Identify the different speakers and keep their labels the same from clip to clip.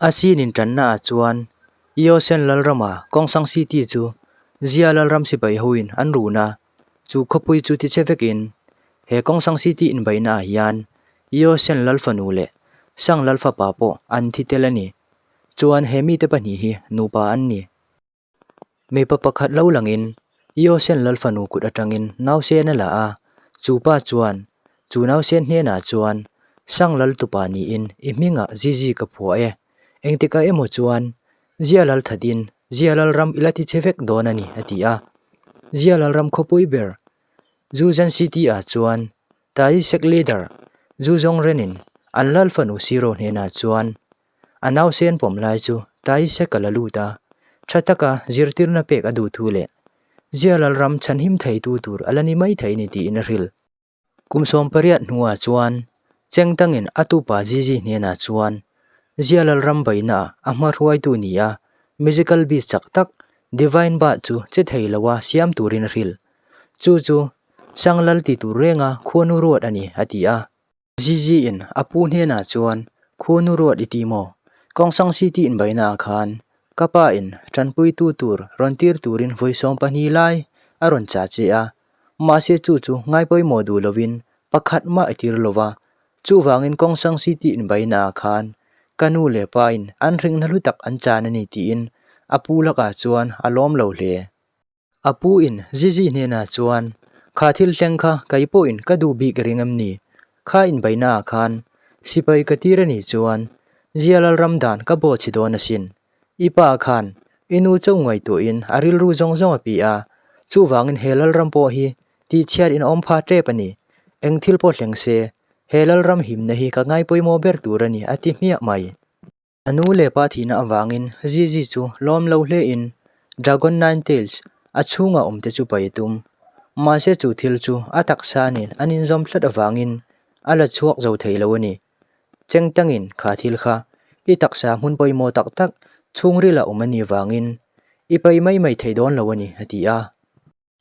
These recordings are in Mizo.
Speaker 1: A scene inṭanna ah chuan Eosen Lalrama Kawngsang City chu Zia Lalram sipai hoin an run a, chu khawpui chu tichhe vekin he Kawngsang City inbeihna ah hian Eosen Lalfanu leh Sang Lalfapa pawh an thi tel a ni. Chuan he mite pahnih hi nupa an ni. Mipa pakhat lo langin Yosen Lalfanu kut atangin nausen a la a, chu pa chuan chu nausen hnenah chuan Sang Lal tupa niin i hmingah Zizi ka phuah e, engtikah emaw chuan Zia Lal thatin Zia Lal ram i la ti che vek dawn a ni a ti a. Zia Lal ram khawpui ber Zuzan City ah chuan Tai Sek Leader Zu Zawng Renin an Lal fanu Siro hnenah chuan A nausen pawm lai chu Taisek a la lut a, tha taka zirtirna pek a duh thu leh Zia Lalram chhanhim theitu tur a la ni mai thei ni tiin a hrilh. Kum 18 hnuah chuan Chengtangin a tupa Zizi hnenah chuan Zia Lalram beihnaah a hma hruaitu ni a, musical beast chak tak Divine Ba chu che thei loa siam turin a hrilh. Chu chu Sang Lal ti tur renga khuanu ruat a ni, a ti a. Zizi-in a pu hnenah chuan, Khuanu ruat i ti maw? Kawngsang City inbeihnaah khan ka pa in tanpuitu tur rawn tir turin vawi 12 lai a rawn chah che a, mahse chu chu ngaipawimawh duh lovin pakhat mah i tir lo va. Chuvangin Kawngsang City inbeihnaah khan ka nu leh pa in an hringhna hlu tak an chan a ni tiin a pu lakah chuan a lawm lo hle. A pu in Zizi hnenah chuan, Kha thil thleng kha kei pawhin ka duh bik ring em ni? Kha inbeihna ah khan sipai ka tir a nih chuan Zia Lalram dan ka bawh chhi dawn asin. I pa khan i nu cho ngaihtuahin a rilru zawng zawng a pi a, chuvangin he Lalram pawh hi tihchhiat in awm pha tep a ni. Eng thil pawh thleng se, he Lalram himna hi ka ngaipawimawh ber tur a ni a ti hmiah mai. A nu leh pa thihna avangin Zizi chu lawm lo hlein Dragon Ninetales a chhunga awmte chu pai a tum. Mahse chu thil chu a taksa nen an inzawm tlat avangin a la chhuak zo thei lo a ni. Cheng tangin kha thil kha i taksa hmun pawimawh tak tak chhungrila awm a nih vangin i pai mai mai thei dawn lo a ni, a ti a.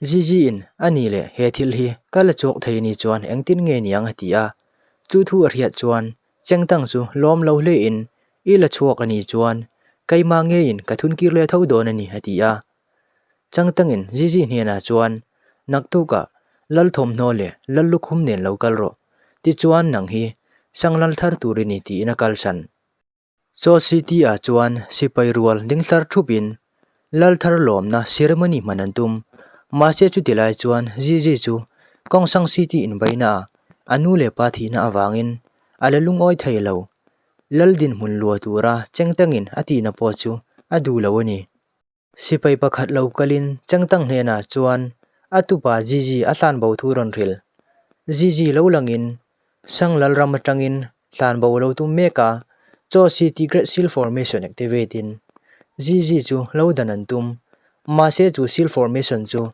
Speaker 1: Zizi-in, A ni leh, he thil hi ka la chhuak thei ni chuan engtin nge niang a ti a. Chu thu a hriat chuan Chengtang chu lawm lo hlein, I la chhuak a ni chuan keimah ngeiin ka thun kir leh tho dawn a ni a ti a. Changtangin Zizi hnenah chuan, Naktukah Lal thawmhnaw leh Lal lukhum nen lo kal rawh, tichuan nang hi Sanglal thar tur i ni tiin a kalsan. Chaw City ah chuan sipai rual ding tlar thup in lal thar lawmna ceremony hman an tum. Mahse chuti lai chuan Zizi chu Kawngsang City inbeihna ah a nu leh pa thihna avangin a la lungawi thei lo. Lal dinhmun lua tura chengtangin a tihna pawh chu a duh lo a ni. Sipai pakhat lo kalin Chengtang hnenah chuan a tupa Zizi a hlanbo thu rawn hrilh. Zizi lo langin Sang Lalram atangin hlanbo lo tum mek a, Chaw City Great Seal Formation activate in Zizi chu lo dan an tum. Mahse chu Seal Formation chu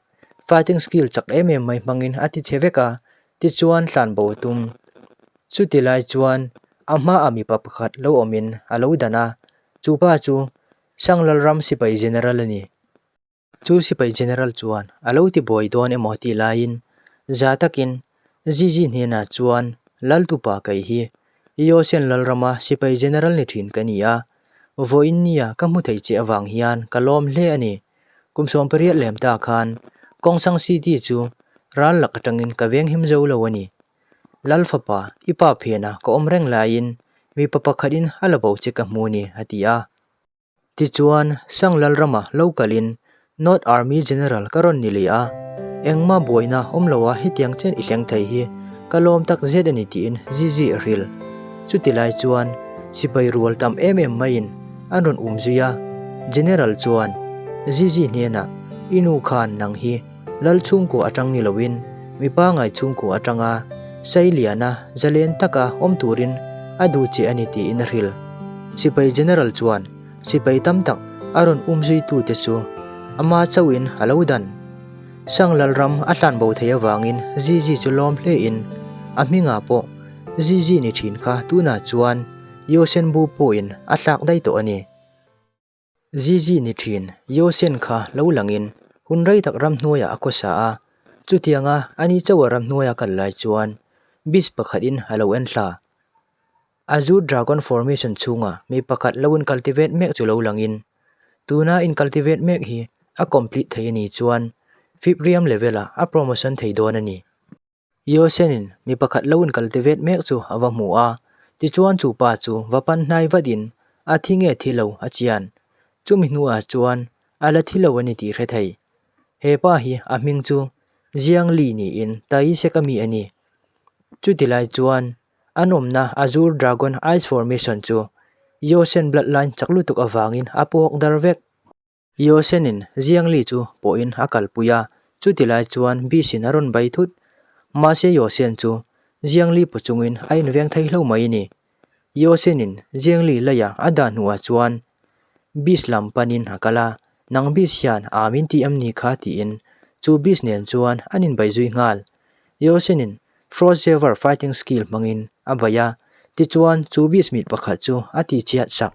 Speaker 1: fighting skill chak em em mai hmangin a ti chhe vek a, tichuan hlanbo a tum. Chuti lai chuan a hmaah mipa pakhat lo awmin a lo dan a, chupa chu Sang Lalram sipai General a ni. Chu sipai General chuan a lo ti buai dawn emaw tih laiin za takin Zizi hnenah chuan Laltupa kei hi Eosen Lalrama sipai General ni thin ka ni a, vawiin nia ka hmu thei che avang hian ka lawm hle a ni. Kum 18 lem ta khan Kawngsang City chu ral lak atangin ka venghim zo lo a ni. Lal fapa, i pa phiana ka awm reng laiin mipa pakhatin a la bo che ka hmu ni, a ti a. Tichuan, Sang Lalrama lo kalin North Army General ka rawn ni leh a, engmah buaina awm loa hetiang chen i thleng thei hi ka lawm tak zet a ni tiin Zizi a hrilh. Chuti lai chuan sipai rual tam em em maiin an rawn um zui a, General chuan Zizi hnenah, I nu khan nang hi Lal chhungkua atang ni loin mi pangai chhungkua atanga Sailiana zalen taka awm turin a duh che a ni tiin a hrilh. Sipai General chuan sipai tam tak a rawn um zuitute chu ama chauhin a lo dan. Sang Lalram a hlan bo thei avangin Zizi chu lawm hlein a hmingah pawh Zizi ni thin kha tunah chuan Yosenbu pawhin a thlak daih tawh a ni. Zizi ni thin, Yosen kha lo langin hun rei tak ramhnuaiah a khawsa a, chutianga ani chauha ramhnuaia kal lai chuan beast pakhatin a lo en thla. Azure Dragon Formation chhunga mi pakhat lo in cultivate mek chu lo langin, tuna in cultivate mek hi a complete thei a nih chuan Fibrium level ah a promotion thei dawn a ni. Yosen-in mi pakhat lo in cultivate mek chu a va hmu a, tichuan chu pa chu va pan hnai vatin a thi nge thi lo a chian. Chumi hnuah chuan a la thi lo a ni tih hre thei. He pa hi a hming chu Jiang Li niin Taisek a mi a ni. Chutilai chuan An awmna Azure Dragon Ice Formation chu Yosen bloodline chak lutuk avangin a puak dar vek. Yosen-in Jiang Li chu pawhin a kalpui a, chutilai chuan Beast-in a rawn bai thut. Mahse Yosen chu Jiang Li paw chungin a inveng thei hlo mai a ni. Yosen-in Jiang Li leia a dah hnuah chuan Beast lam panin a kal a, Nang Beast hian a min ti em ni kha tiin chu Beast nen chuan an inbai zui nghal. Yosen-in Frost Saver fighting skill hmangin a bei a, tichuan chu beast mit pakhat chu a ti chiat sak.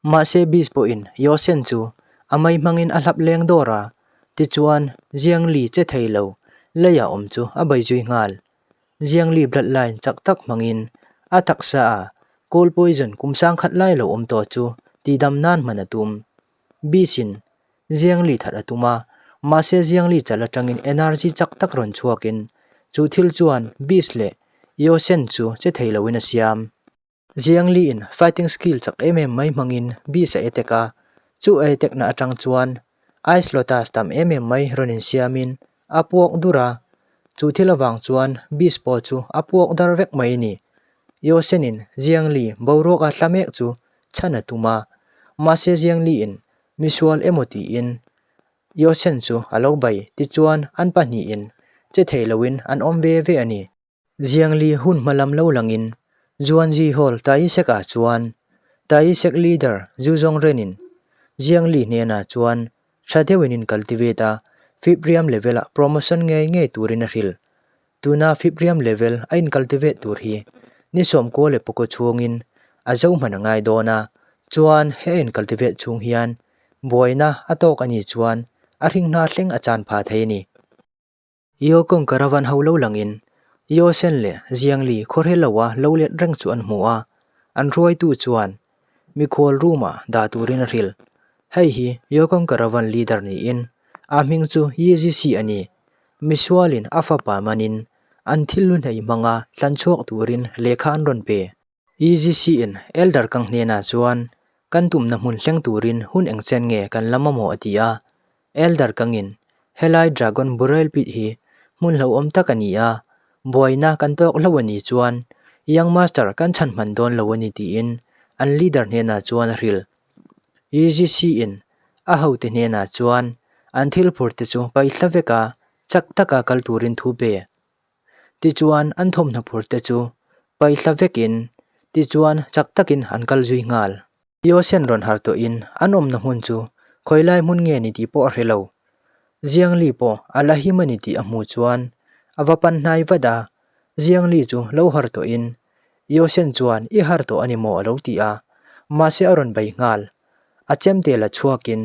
Speaker 1: Mahse beast pawhin Yosen chu a mei hmangin a hlap leng dawr a, tichuan Jiang Li che thei lo leiah awm chu a bei zui nghal. Jiang Li bloodline chak tak hmangin a taksa a Cold poison kum sangkhat lai lo awm tawh chu tihdam nan hman a tum. Beach-in Jiang Li that a tum a, mahse Jiang Li chal atangin energy chak tak rawn chhuakin chu thil chuan Beach leh Yosen chu che thei loin a siam. Jiang Li-in fighting skill chak em em mai hmangin Beach a attack a, chu a attack na atang chuan Ice Lotus tam em em mai rawn insiamin a puak dur a, chu thil avang chuan Beast pawh chu a puak dar vek mai a ni. Yosenin Jiang Li boruak a tla mek chu chhan a tum a, mahse Jiang Li-in misual emaw tiin Yosen chu a lo bai tichuan an pahnihin che thei loin an awm ve ve a ni. Jiangli hun hma lam lo langin Juanji Hall Taisek ah chuan Taisek leader Zhu Zongren-in Jiangli hnenah chuan tha deuhin in cultivate a, Fibrium level ah promotion ngei ngei turin a hrilh. Tuna Fibrium level a in cultivate tur hi ni sawmkua leh pakaw chhungin a zo hman a ngai dawn a, chuan he a in cultivate chhung hian buaina a tawk a nih chuan a hringhna thleng a chan phah thei a ni. Yokong caravan ho lo langin Yosen leh Jiang Li khawrhel loa lo let reng chu an hmu a, an hruaitu chuan mikhual room-ah dah turin a hrilh. Hei hi Yokong caravan leader niin a hming chu Yi Zixi a ni. Misualin a fapa manin an thil lu hnei hmanga tlanchhuak turin lehkha an rawn pe. EGC-in Elder Kang hnenah chuan kan tumna hmun thleng turin hun eng chen nge kan la mamawh a ti a. Elder Kangin, Helai Dragon Burial Pit hi hmun hlauhawm tak a ni a, buaina kan tawk hlauh a nih chuan Young Master kan chhan hman dawn lo a ni tiin an leader hnenah chuan a hrilh. EGC-in a hote hnenah chuan an thil phurte chu paihla veka chak taka kal turin thu pe. Tichuan an thawmhnaw phur te chu paihla vekin tichuan chak takin an kal zui nghal. Yosen rawn har tawhin an awmna hmun chu khawi lai hmun nge ni tih pawh a hre lo. Jiangli pawh a la him a ni tih a hmuh chuan a va pan hnai vat a, Jiangli chu lo har tawhin Yosen chuan i har tawh a ni maw a lo ti a, mahse a rawn bei nghal. A chemte la chhuakin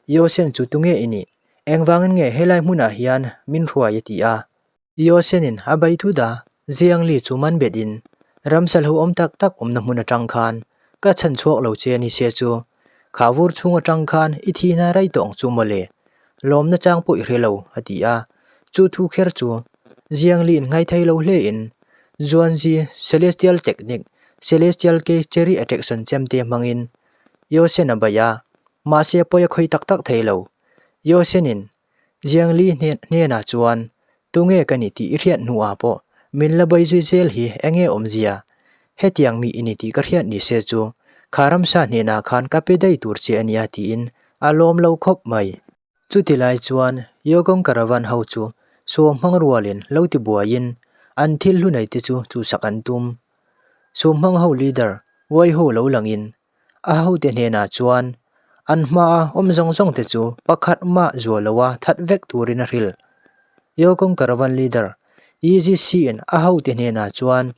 Speaker 1: Yosen chu tunge i nih? Engvangin nge helai hmunah hian min hruai a ti a. Yosenin a bai thut a, Jiang Li chu man bet in ramsa hlauhawm tak tak awmna hmun atang khan ka chhan chhuak lo che a ni se chu kha vur chhung atang khan i thihna rai tawh ang chu mawle, lawmna chang pawh i hre lo a ti a, chu thu kher chu Jiang Li in ngaithei lo hle in Zuanzi Celestial Technique Celestial Key Cherry Attraction chemte hmangin Yosen a bai a, mahse pawi a khawi tak tak thei lo. Yosenin Jiang Li hnenah chuan, Tunge ka ni tih i hriat hnuah pawh min la bai zui zel hi enge awmzia? Hetiang mi i ni tih ka hriat ni se chu kha ramsa hnenah khan ka pe daih tur che a nia tiin a lawm lo khawp mai. Chuti lai chuan Yogong caravan ho chu suam hmang rualin lo ti buaiin an thil hlu nei te chu chuhsak an tum. Suam hmang ho leader Wai Ho lo langin A hote hnenah chuan an hmaa awm zawng zawng te chu pakhat mah zual loa that vek turin a hrilh. Yokong Caravan Leader, EGC-in a hote hnenah chuan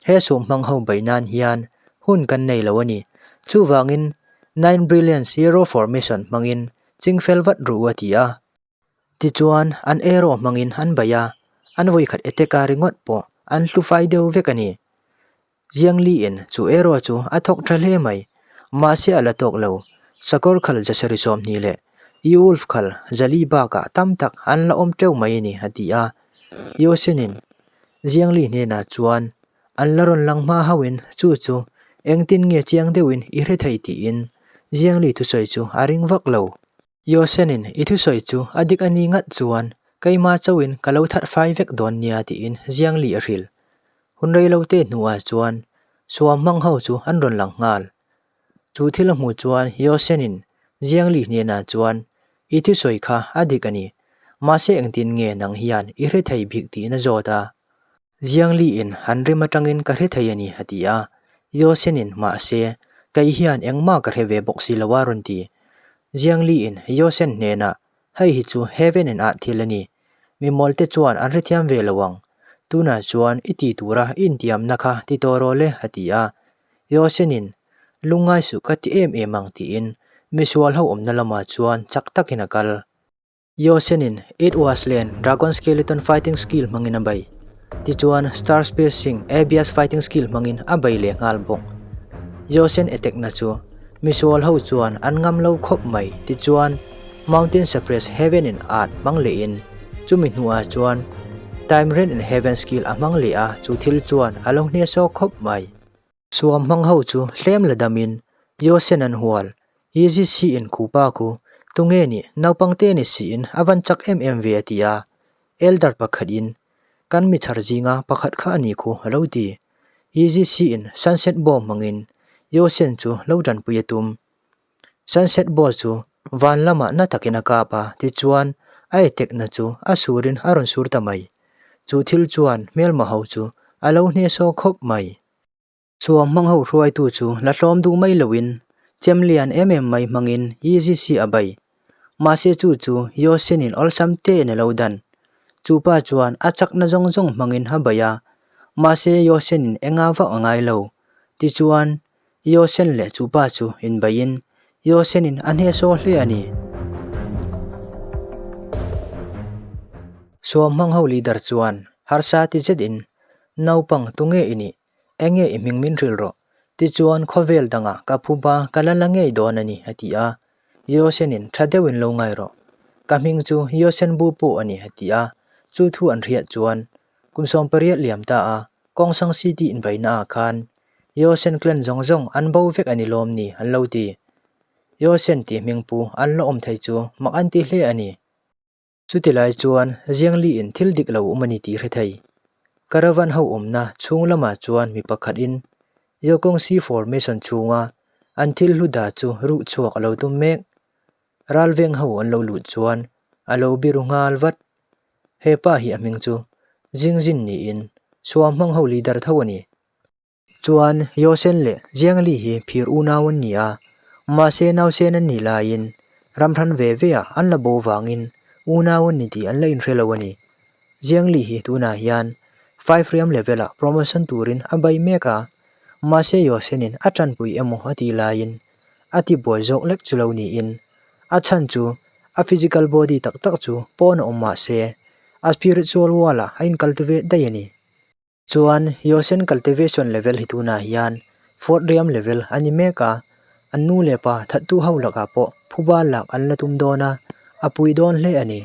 Speaker 1: he sumhmang ho beih nan hian hun kan nei lo a ni. Chuvangin Nine Brilliance Hero Formation hmangin. Chingfel vat ru a ti a. Tichuan, an arrow hmangin an bei a, an vawikhat attack a ringawt pawh an hlufai deuh vek a ni. Jiang Li-in chu arrow chu a thawk tha hle mai. Mahse a la tawk lo. Sakawr khal jasari 20 leh Eowulf khal 400 bakah tam tak an la awm teuh mai a ni, a ti a. Yosenin Jiang Li hnenah chuan an la rawn lang hma hauhin chu chu engtin nge chiang deuhin i hre thei tiin Jiang Li thusawi chu a ring vak lo. Yosenin i thusawi chu a dik a ni ngat chuan keimah chauhin ka lo that fai vek dawn nia tiin Jiang Li a hrilh. Hun rei lo te hnuah chuan suam hmang ho chu an rawn lang nghal. Chu thil a hmuh chuan Yosenin Jiang Li hnenah chuan i thusawi kha a dik a ni, mahse engtin nge nang hian i hre thei bik tiin a zawt a. Jiang Li-in an rim atangin ka hre thei a ni a ti a, Yosenin mahse kei hian engmah ka hre ve bawk si lo a rawn ti. Jiang Li-in Yosen hnenah hei hi chu heaven and earth thil a ni, mi mawlte chuan an hrethiam ve lo ang, tunah chuan i ti tura i intiamna kha ti tawh rawh le a ti a. Yosenin lungngai suh ka ti em em ang tiin misual ho awmna lamah chuan chak takin a kal. Yosenin It Was Len Dragon Skeleton Fighting Skill hmangin a bei. Tichuan, Star Piercing Abyss Fighting Skill hmangin a bei leh nghal bawk. Yosen attack na chu misual ho chuan an ngam lo khawp mai. Tichuan, Mountain Suppress Heaven and Earth hmang lehin chumi hnuah chuan Time Rain and Heaven Skill a hmang leh a, chu thil chuan a lo hnehsawk khawp mai. Suam hmang ho chu hlem la damin Yosen an hual, Yeezy siin khupa khu tunge nih naupangte ni siin a van chak em em ve a ti a, Elder pakhat in kan mi chhar zinga pakhat kha a ni khu a lo ti. Yeezy siin sunset bow hmangin Yosen chu lo tanpui a tum. Sunset bow chu van lamah na takin a kap a, tichuan a etekna chu a surin a rawn sur ta mai. Chu thil chuan hmelma ho chu a lo hnehsawh khawp mai. Suam hmang ho hruaitu chu la hlawm duh mai loin chem lian em em mai hmangin EGC a bei. Mahse chu chu Yosenin awlsam tein a lo dan. Chu pa chuan a chakna zawng zawng hmangin a bei a, mahse Yosenin enga vak a ngai lo. Tichuan, Yosen leh chu pa chu inbeiin Yosenin a hnehsaw hle a ni. Suam hmang ho leader chuan harsa ti zetin Naupang tunge i nih? Enge i hming min hrilh rawh? Tichuan khawvel dangah ka phuba ka la la ngei dawn a ni, a ti a. Yosenin tha deuhin lo ngai rawh. Ka hming chu Yosen Bu pawh a ni, a ti a. Chu thu an hriat chuan kum 18 liam ta a, Kawngsang City invaihna ah khan Yosen clan zawng zawng an bo vek a ni lawm ni, an lo ti. Yosen tih hming pu an la awm thei chu mak an ti hle a ni. Chuti lai chuan Jiang Li-in thil dik lo awm a ni tih hre thei. Caravan ho awmna chhung lamah chuan mi pakhatin Yokong Sea Formation chhunga an thil hlu dah chu ruh chhuak a lo tum mek. Ralveng ho an lo luh chuan a lo biru nghal vat. He pa hi a hming chu Jingjin niin Suam hmang ho leader tho a ni. Chuan Yosen leh Jiang Li hi phir unau an ni a, mahse nausen an nih laiin ram hran ve ve ah an la bo vangin unau an ni tih an la inhre lo a ni. Jiang Li hi tunah hian Five Realm level ah promotion turin a bai mek a, mahse Yosen in a tanpui emaw a tih laiin a ti buai zawk lek chu lo niin a chhan chu a physical body tak tak chu pawn a awm mahse a spiritual world ah a in cultivate daih a ni. Chuan Yosen cultivation level hi tunah hian fourth realm level a ni mek a, an nu leh pa thattu ho lakah pawh phuba lak an la tum dawn a, a pui dawn hle a ni.